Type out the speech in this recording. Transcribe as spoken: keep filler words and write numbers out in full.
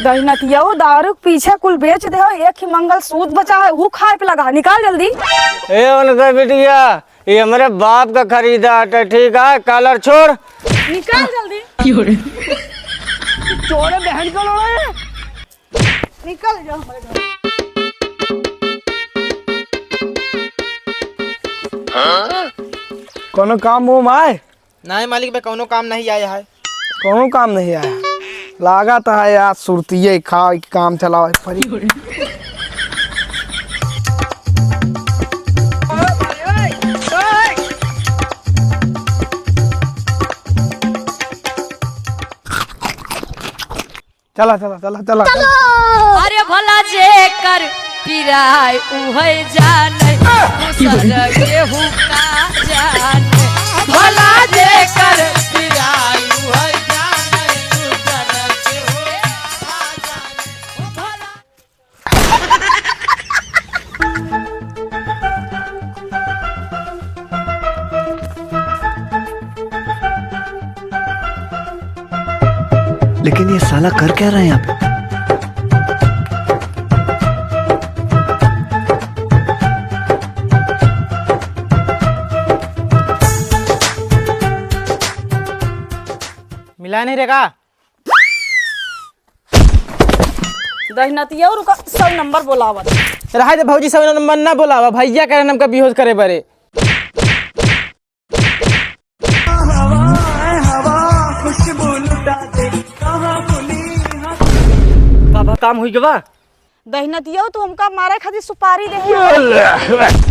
दहिनतियऊ दारू के पीछे कुल बेच दे हो, एक ही मंगलसूत्र बचा है, वो खाए पे लगा, निकाल जल्दी। ए, उनका बिटिया, ये हमरे बाप का खरीदा है, ठीक है, कलर छोड़। निकाल जल्दी। चोरे बहन का लोड़ा है। निकल जाओ हमारे घर। कोनो काम वाम आए? नाहीं मालिक बे, कौनो काम नहीं आया है। कौनो काम नहीं आया? लागत है यार, सुरतिये खा के काम चलावे परी। चला, चला, चला, चला। अरे भला जेकर पिराय उहै जानै, दूसर केहू का जानै। भला जेकर पिराय उहै जानै, दूसर केहू का जानै। भला लेकिन ये साला कर क्या रहा है यहाँ पे? मिला नहीं रेगा। दहिनतिया रुका, सौ नंबर बोलावत। रहा दे भौजी, सौ नंबर ना बोलावा, भैया करे हमका बेहोश करे बरे। बाबा, काम हुई गवा। दहिनतिया तो हमका मारे खातिर सुपारी दे।